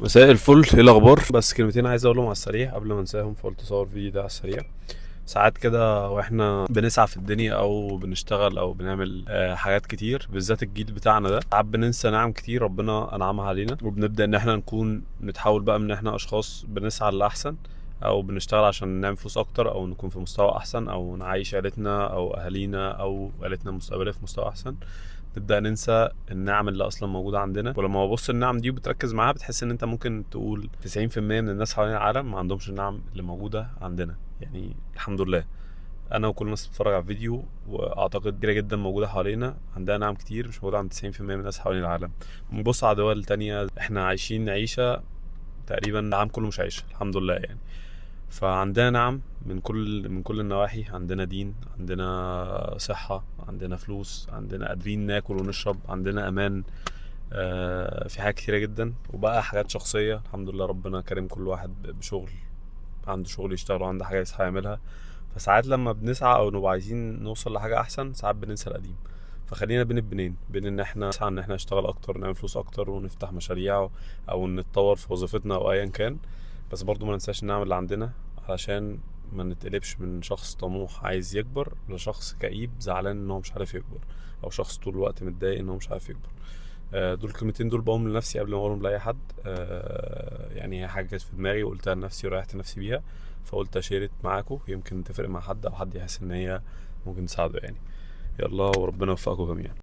مساء الفل، ايه الاخبار؟ بس كلمتين عايز اقولهم على السريع قبل ما انساهم، فقلت اصور فيديو ده على السريع. ساعات كده واحنا بنسعى في الدنيا او بنشتغل او بنعمل حاجات كتير، بالذات الجيل بتاعنا ده، ساعات بننسى نعم كتير ربنا انعمها علينا، وبنبدا ان احنا نكون نتحول بقى من ان احنا اشخاص بنسعى للاحسن او بنشتغل عشان نعمل فلوس اكتر او نكون في مستوى احسن او نعيش عيلتنا او اهالينا او عيلتنا المستقبلية في مستوى احسن. نبدا ننسى النعم اللي اصلا موجودة عندنا. ولما ببص النعم دي وبتركز معاها بتحس ان انت ممكن تقول 90% من الناس حوالين العالم ما عندهمش النعم اللي موجودة عندنا. يعني الحمد لله انا وكل الناس بتتفرج على الفيديو، واعتقد كتير جدا موجودة حوالينا عندها نعم كتير مش موجودة عند 90% من الناس حوالين العالم. نبص على دول تانية احنا عايشين عيشه تقريبا العالم كله مش عايشه، الحمد لله يعني. فعندنا نعم من كل النواحي، عندنا دين، عندنا صحة، عندنا فلوس، عندنا قادرين ناكل ونشرب، عندنا أمان، في حاجات كتيرة جدا. وبقى حاجات شخصية الحمد لله ربنا كريم كل واحد بشغل، عنده شغل يشتغل وعنده حاجة يصحى يعملها. فساعات لما بنسعى أو نبقى عايزين نوصل لحاجة أحسن ساعات بننسى القديم. فخلينا بين البنين، بين ان احنا نسعى ان احنا نشتغل اكتر، نعمل فلوس اكتر، ونفتح مشاريع او نتطور في وظيفتنا او ايا كان، بس برضو ما ننساش النعم اللي عندنا علشان ما نتقلبش من شخص طموح عايز يكبر لشخص كئيب زعلان ان هو مش عارف يكبر، او شخص طول الوقت متضايق ان هو مش عارف يكبر. دول الكلمتين دول بقوم لنفسي قبل ما اقولهم لاي حد. يعني هي حاجة جت في دماغي وقلتها لنفسي وريحت نفسي بيها، فقلت اشيرت معاكم، يمكن تفرق مع حد او حد يحس ان هي ممكن تساعده يعني. يلا وربنا يوفقكم جميعا.